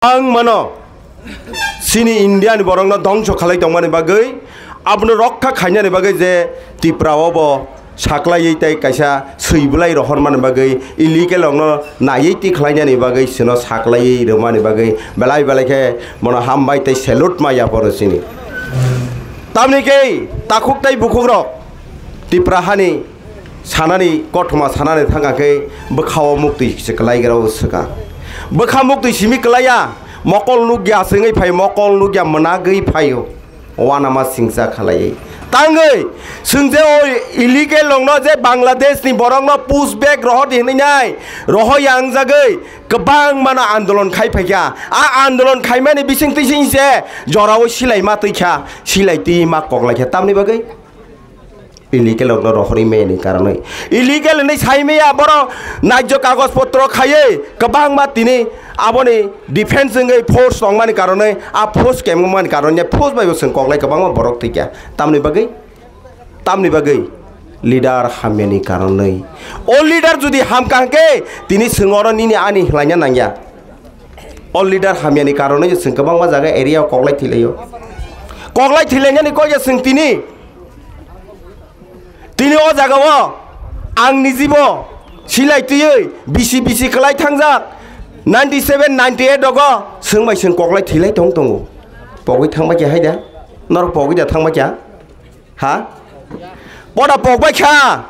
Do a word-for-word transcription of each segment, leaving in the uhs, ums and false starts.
Ang mano, chini India ni borok no dongso khalai tongmani bagwi, abono rokha khainani bagwi je Tripura o bo saklaiwi tei kaisa swi bwlai rohormani bagwi, illegal rokno naiwi tikhlainani bagwi, chwngno saklaiwi rwmani bagwi belai belai khe bono hambai tei salute ma yaporo chini. Tamni khe takhuk tei bukhuk rok Tripura hani sanani kothoma sanani thangkha khe bwkhao muktwi se kwlaigrao swkang. Bwkha muktwi simi kwlaiya, mokol nukya swngwi phai, mokol nukya mwnagwi phaio. Wanama singcha khalaiwi. Tangwi, chwng je o illegal rokno je Bangladesh ni borokno push back rohor di hwnwi nai, rohor yangjagwi kwbangmano andolon khai phaikha. A andolon khaimani bising twi sing se jorao silai ma twi kha, silai twi ma koklai kha. Tamni bagwi? Illegal rokno rohorwi maya ni karonwi. Illegal hinwi sai maya, borok naijak kagoj potro khaiwi kwbangma tini aboni defense wngwi force tongmani karonwi, a force kemani karonwi force bai bo chwng koklai kwbangma borok thwikha. Tamni bagwi? Tamni bagwi? Leader hamyani karonwi. O leader jodi hamkha hwnkhe tini chwng oro nini ani hlaina nangya. O leader hamyani karonwi chwng kwbangma jaga area o koklai thwilaio. Koklai thwilainani kok ya chwng tini. Tini o jaga o ang nijibo silai twiwi bisi bisi kwlai thangjak. Ninety seven, ninety eight rogo chwng bai chwng koklai thwilai tong tongo. Pogwi thangma khe hai da? Norok pogwi da thangma khe? Ha? Boda pokbai kha.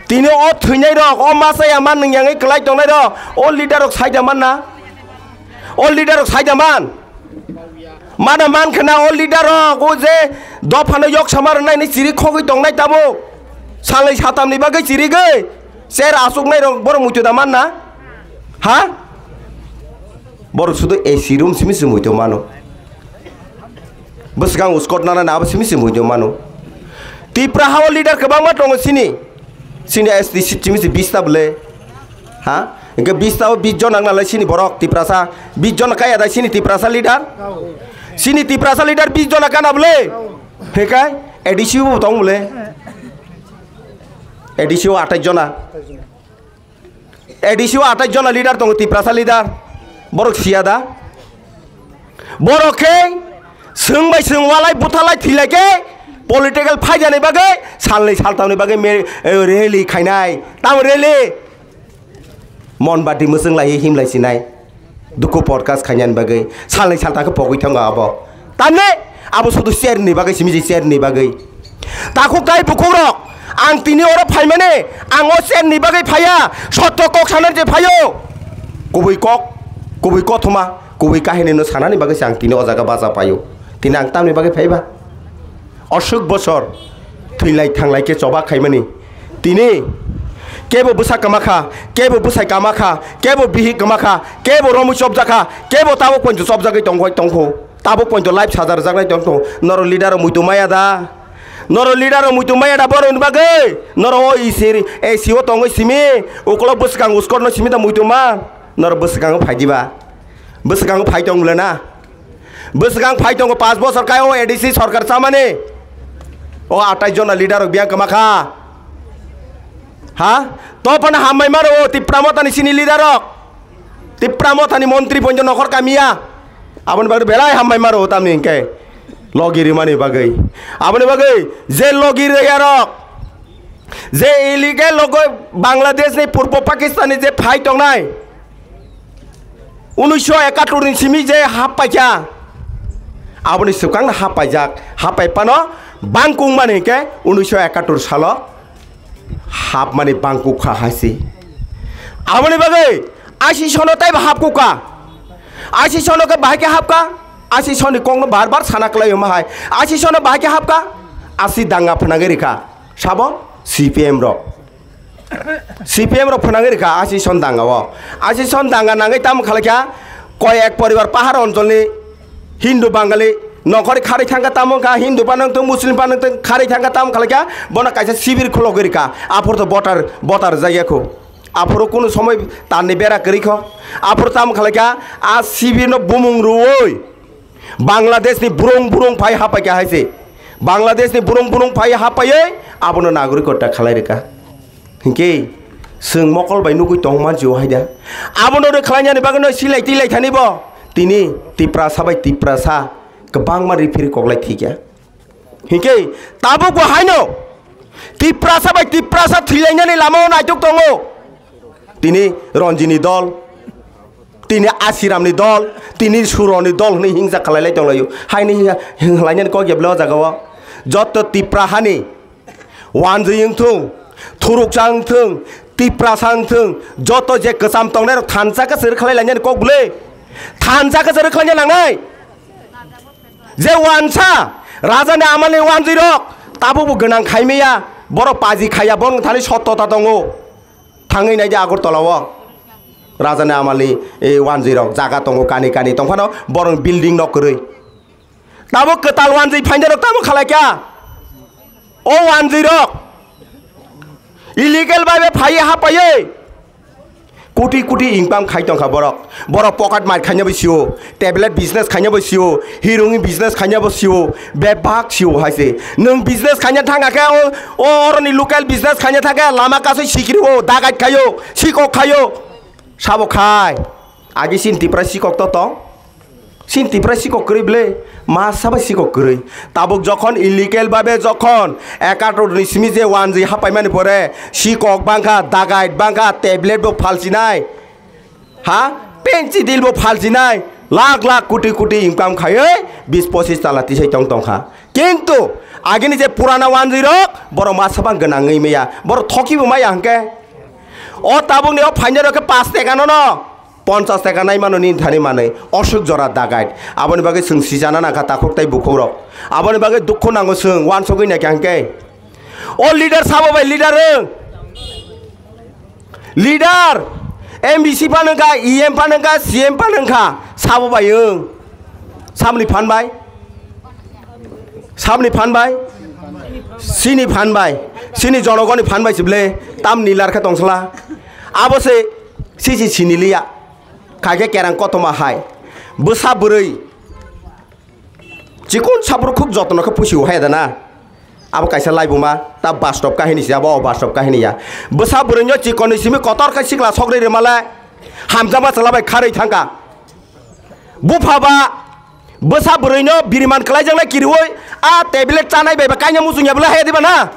Tini o thwinai rok, o masa ya man nung yangwi kwlai tongnai rok, o leader rok saida man na? O leader rok saida man? Mana man khna o leader rok, o je dophano yok sama rwnai ni chiri khogwi tongnai tabuk. Salai satam ni bagwi chirigwi. Cher asuknai rok borok muitu da man na? Ha? Borok sudu A C room simi se muitu mano. Bwswkang uskot nana na abo simi se muitu mano. Tipra hao leader kwbangma tongo sini. Sini S T C simi se bista bwle. Ha? Hingke bista o bis jona nang nalai sini borok Tiprasa. Bis jona kaya dai sini Tiprasa leader? Sini Tiprasa leader bis jona kana bwle? Hingke A D C bo tong bwle? A D C o atai jona. A D C o atai jona leader tongo, Tiprasa leader. Borok siya da? Borok khe swng bai swng walai buthalai thwilai khe political phaidani bagwi salnwi saltamni bagwi me-, eh, rally khainai. Tamo rally? Monbati mwswng lai himlai sinai. Dukhu podcast khainani bagwi salnwi salta khe pogwi thango abo. Tamni abo sudu chair ni bagwi simi je chair ni bagwi. Takhuk tai bukhuk rok, ang tini oro phaimani, ang o chair ni bagwi phaiya, sotto kok sanani je phaio. Kubui kok, kubui kothoma, kubui kahini no sanani bagwi se ang tini o jaga bacha paio. Tini ang tamni bagwi phaiba? Osuk bosor thwilai thanglai khe choba khaimani. Tini kebo bwsa kwma kha, kebo bwsai kwma kha, kebo bihik kwma kha, kebo romwi chopjak kha, kebo tabuk poito chopjagwi tongkhoi tongkho. Tabuk poito life saja rwjaknai tongkho. Norok leader rok muitu maya da? Norok leader rok muitu maya da borokni bagwi? Norok o isiri A C o tongwi simi, ukolok bwswkang uskor no simi da muitu ma? Norok bwswkango phai diba? Bwswkango phai tong le na? Bwswkang phai tongo, panch bochor kai o A D C sorkar chamani. O atai jona leader rok biyang kwma kha. Ha? To phano hambai maro o Tipra Mothani sini leader rok. Tipra Mothani montri ponjo nokhor kamiya. Aboni bagwi belai hambai maro o tamni hingke. Logi rimani bagwi. Aboni bagwi je logi riya rok. Je illegal logo Bangladesh ni Purbo Pakistan ni je phai tongnai. Unisho ekatur ni simi je hap paikha, aboni swkang no hap paijak, hap pai phano bangkung mani hingke unisho ekatur salo hap mani bangkuk kha hai se. Aboni bagwi aisi sono taibo hap kuk kha. Aisi sono khe bahai khe hap kha? Aisi soni kok no bar bar sana kwlai ma hai. Aisi sono bahai khe hap kha? Aisi danga phnangwi rikha. Sabo C P M rok. C P M rok phnangwi rikha aisi son danga o. Aisi son danga nangwi tamo khalai kha, koi ek poribar pahar oncholni Hindu Bangali nongkhorni kharwi thangkha tamo wngkha, Hindu phano wngthung, Muslim phano wngthung, kharwi thangkha tamo khalai kha, bono kaisa sibir khulogwi rikha. Aphuru to voter, voter rijak ya kho. Aphuru kunu somoi tanni bera kwrwi kho. Aphuru tamo khalai kha, a sibirno bumung rwui Bangladesh ni burung burung phai hapai kha hai se. Bangladesh ni burung burung phai hapaiwi abono nagrikota khalai rwkha. Hinkhe chwng mokol bai nugwi tong mansi o hai da. Abono rwkhlainani bagwi no silai tilai thani bo. Tini Tiprasa bai Tiprasa kwbangma rifiri koklai thikya. Hinkhe tabukbo haino Tiprasa bai Tiprasa thwilainani lamao naitok tongo. Tini Ranjini dol, tini Asiramni dol, tini Suroni dol hwnwi hingsa khlailai tonglaio. Haini hingsa hinlainani kok ya bwle o jagao. Joto Tipra hani wanjwi wngthung, thuruksa wngthung, Tiprasa wngthung, joto je kwcham tongnairok thansa khe se rwkhlai lainani kok bwle. Thansa khe se rwkhlaina nangnai. Je wansa, rajani amani wanjwirok, tabukbo gwnang khaimaya, borok paji khaiya, borok thani sottota tongo. Thangwi naidi Agartala o. Rajani amani, e, wanjwirok, jaga tongo, kani kani tongphano, borok building nok kwrwi. Tabuk kwtal wanjwi phainai rok tamo khalai kha? O wanjwi rok illegal bai bai phaiwi hapaiwi koti koti income khai tongkha borok. Borok pocket mar khaina bo sio, tablet business khaina bo sio, hirungni business khaina bo sio, bebak sio hai se. Nwng business khaina thangkha khe o, o oroni local business khaina thangkhe lama kasui sikiri o, dagat khaio, sikok khaio. Sabo khai. Agi sin Tipra sikok to tong. Sin Tipra sikok kwrwi bwle, ma sabo sikok kwrwi. Tabuk jokhon illegal babe jokhon ekator ni simi je wanjwi hapaimani pore sikok bangkha, dagait bangkha, tablet bo phalsinai. Ha? Pensi dil bo phalsinai. Lakh lakh koti koti income khaiwi bis pochis tala tisai tong tongkha. Kintu agini je purana wanjwi rok borok ma sabang gwnangwi maya. Borok thokibo maya hwnkhe. O tabukni o phainai rok khe pas teka no no. Ponchas teka nai mano nini thani manwi, oswk jora dagait. Aboni bagwi chwng sijana nangkha takhuk tai bukhuk rok. Aboni bagwi dukhu nango chwng, wansugwi naikha hwnkhe. O leader sabo bai leader wng. Leader, M D C phano wngkha, E M phano wngkha, C M phano wngkha, sabo bai wng. Saboni phan bai? Saboni phan bai? Sini phan bai. Sini jonogoni phan bai sible. Tamni lar khe tongsla. Abo se sisi siniliya. Khaikhe kerang kotoma hai. Bwsa bwrwi. Chikon sabruk khub jotono khe pusi uhai da na. Abo kaisa laibuma, ta bastop kahini se, abo o bastop kahini ya. Bwsa bwrwino chikonni simi kotor khe sikla sokri rwmale, hamjakma chwla bai kharwi thangkha. Bupha ba, bwsa bwrwino biriman kwlaijaknai kiriwi, a tablet chanai bai ba kaina muchung ya bwle haya diba na?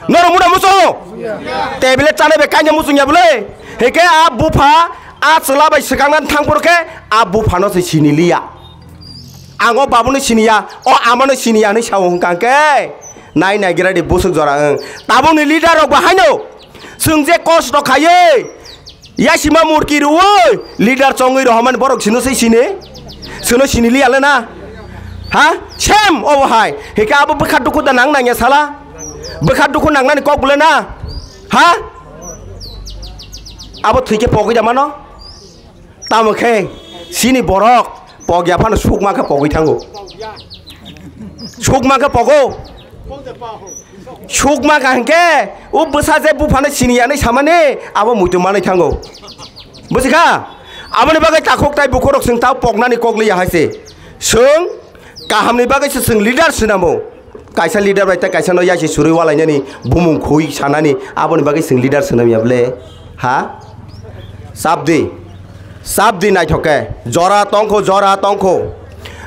Norok muna muchung? Tablet chanai bai kaina muchung ya bwle? Heke a bupha, a chwla bai swkangna thangphuru khe, a buphano se siniliya. Ang o babuni siniya, o amano siniya hinwi sao hwnkha hwnkhe, nai naigira di busuk jora wng. Tabukni leader rok bo haino, chwng je kosto khaiwi, yasima murki rwui, leader chongwi rohormani borok sino se sini? Chwngno sini liya le na? Ha? Sem obo hai. Hike abo bwkha dukhu da nang nangya sala? Bwkha dukhu nangnani kok bwle na? Ha? Abo thwikhe pogwi da mano? Tamo khe chini borok pogya phano sukma khe pogwi thango. Sukma khe pogo. Sukma kha hinkhe o bwsa je buphano siniya hinwi samani abo muitu manwi thango. Busikha? Aboni bagwi takhuk tai bukhurok chwng ta poknani kok liya hai se. Chwng kahamni bagwi se chwng leader swnamo. Kaisa leader bai tei kaisa no yaisi surui walainani bumung khui sanani aboni bagwi chwng leader swnam ya bwle? Ha? Sabdi. Sabdi naithok khe. Jora tongkho, jora tongkho.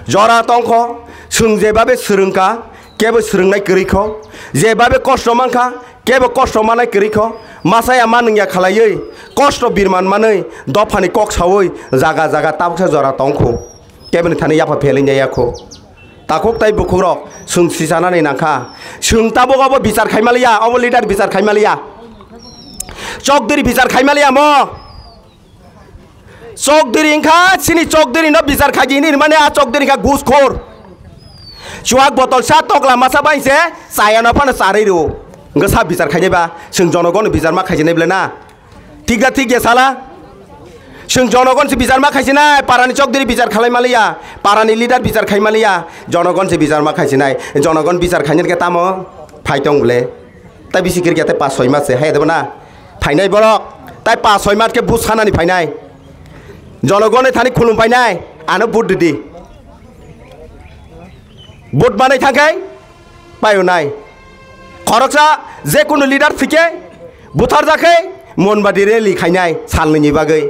Jora tongkho. Chwng jebabe swrwngkha, kebo swrwngnai kwrwi kho. Jebabe kosto mankha, kebo kosto manai kwrwi kho. Masa ya manwng ya khalaiwi, kosto birman manwi, dophani kok saui, jaga jaga tabuksa jora tongkho. Keboni thani yapha phelwi ya kho. Takhuk tai bukhukrok, chwng sichanani nangkha. Chwng tabuk obo bichar khaimaliya, obo leader bichar khaimaliya. Chokdiri bichar khaimaliya mo. Chokdiri wngkha, chini chokdiri no bichar khaidi hinwi rwmani a chokdiri wngkha guskhor. Chuak botol sa tokla masa bai se chaya no phano charwi rwo. Wngkha sa bichar khainai ba, chwng jonogon bichar ma khaijinai bwle na. Thik da thik ya sala? Chwng jonogon se bichar ma khaisinai, parani chokdiri bichar khalai maliya, parani leader bichar khai maliya, jonogon se bichar ma khaisinai, jonogon bichar khainai khe tamo phai tong bwle? Tai bisi kirkya tai pas soi mas se hai debo na? Phainai borok, tai pas soi mas khe bus sanani phainai. Jonogoni thani khulum phainai, ano vote didi. Vote manai thangkhai, paio nai. Khoroksa je kunu leader thike, buthar jakhe, monbadi rally khainai, salnini bagwi.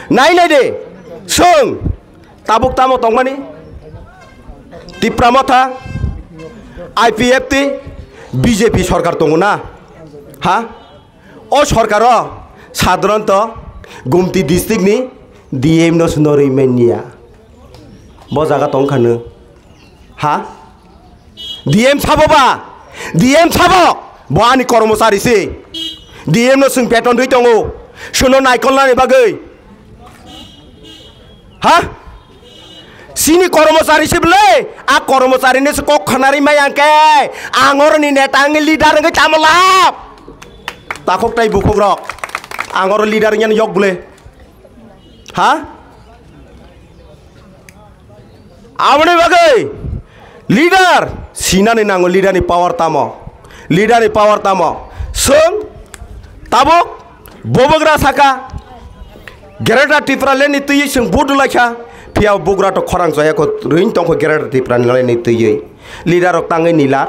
Nai nai de, chwng, Tabuk tamo tongmani? Tipra Motha, I P F T, B J P sorkar tongo na? Ha? O sorkaro sadharanto Gumti district ni D M no snorwi manya. Bo jaga tongkha nw? Ha? D M sabo ba? D M sabo? Bo ani kormochari se. D M no chwng beton rwi tongo. Suno naikolnani bagwi. Ha? Sini kormochari se bwle? A kormochari ni se kok khanari mai ang ke. Ang oroni neta, ang leader wngwi tamo lab? Takhuk tai bukhuk rok. Ang oro leader wngya yok bwle. Ha? Aboni bagwi leader sinani nango, leader ni power tamo? Leader ni power tamo? Chwng tabuk bubagra saka, Greater Tipraland ni twiwi chwng vote rwlaikha, phiya bubagra to khorang choya kho, rwin tongkho Greater Tipraland ni twiwi. Leader rok tangwi nila.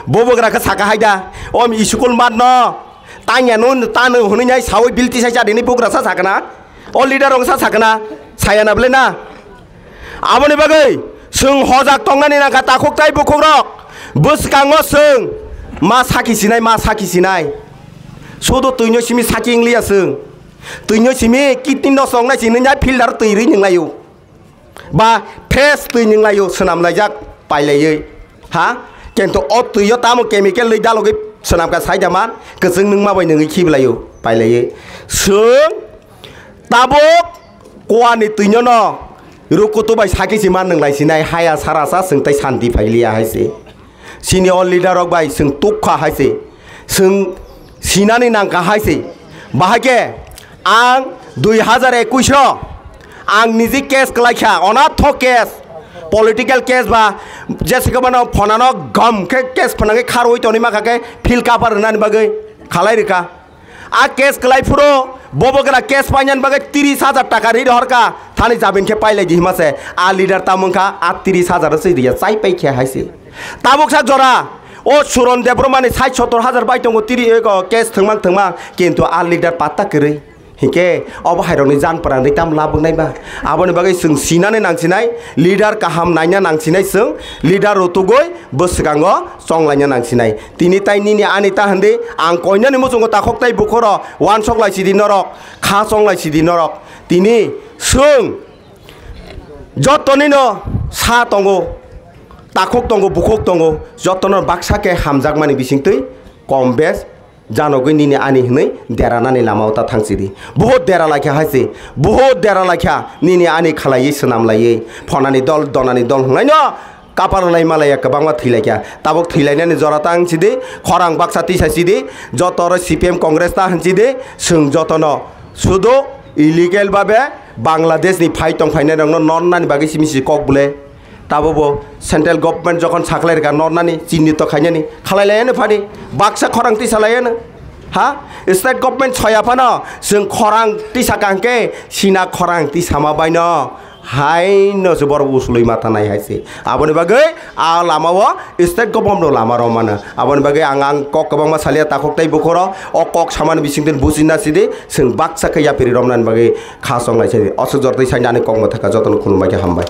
Bubagra khe saka hai da, "O school mat no, tanya no, tano," hwnwi nai sawi bilti sai chadini bubagra sa sakna. O leader rok sa sakna, saya na bwle na. Aboni bagwi chwng hojak tongnani nangkha takhuk tai bukhuk rok. Bwskango chwng ma sakhi sinai, ma sakhi sinai. Sudu twino simi sakhi wngliya chwng. Twino simi kidney no songnai sini nya filter twi rwi nunglaio. Ba fresh twi nunglaio, swnamlaijak pailaiwi. Ha? Kintu o twio tamo chemical rwi dalogwi swnamkha saida man, kwchwng nungma bai nungwi khibilaio, pailaiwi. Chwng tabuk kuani twino no rukutu bai sakhi si man nunglai sinai, haya sara sa chwng tai santi phailiya hai se. Sini o leader rok bai chwng tukha hai se, chwng sinani nangkha hai se. Bahai khe ang dui hazar ekush o ang niji case kwlaikha, onatho case, political case ba, jese khe bono phonano gom khe case phwnangwi kharwi tonwi mankha khe file kapar rwnani bagwi khalai rwkha. A case kwlai phuru bubagra case painani bagwi tris hajar taka ri rohorkha, thani jabin khe pailai di hima se. A leader tamo wngkha a tris hajar se riya, chai pai khe hai se. Tabuk sa jora o Suron Debbarmani sait sottor hajar bai tongo tiri ego case thwngmang thwngmang, kintu a leader patta kwrwi. Hinkhe obo hairokni jan pran ri tam labuk nai ba? Aboni bagwi chwng sinani nang sinai, leader kaham naina nang sinai chwng, leader rutugwi bwskango chonglaina nang sinai. Tini tai nini ani ta hwndi, ang koinani muchungo takhuk tai bukhoro uansuk lai sidi norok, kha chong lai sidi norok. Tini chwng jotonino sa tongo, takhuk tongo, bukhuk tongo, jotono baksa khe hamjakmani bisingtwi kom bes janogwi nini ani hwnwi deranani lamao ta thang sidi. Buhut dera laikha hai se, buhut dera laikha nini ani khalaiwi swnam laiwi, phonani dol, donani dol hwnglaino. Kapal rwnai malaya kwbangma thwilaikha. Tabuk thwilainani jora ta wng sidi, khorang baksa tisa sidi, joto oro C P M Congress ta hwn sidi, chwng jotono sudu illegal babe Bangladesh ni phai tong phainai rokno nornani bagwi simi si kok bwle. Tabukbo central government jokhon saklai rwkha nornani, chinni to khainani, khalai laiano phani, baksa khorang tisa laiano. Ha? State government soya phano chwng khorang tisa kangkhe sina khorang tisama baino. Haino se borok usulwi mata nai hai se. Aboni bagwi a lama o state government no lama rw mano. Aboni bagwi ang, ang kok kwbangma salia takhuk tai bukhoro. O kok samani bisingtwi buchina sidi, chwng baksa khe yapiri romnani bagwi kha chonglai sidi. Aswk jortwi sainani kok mwthaka jotono khulumbai khe hambai.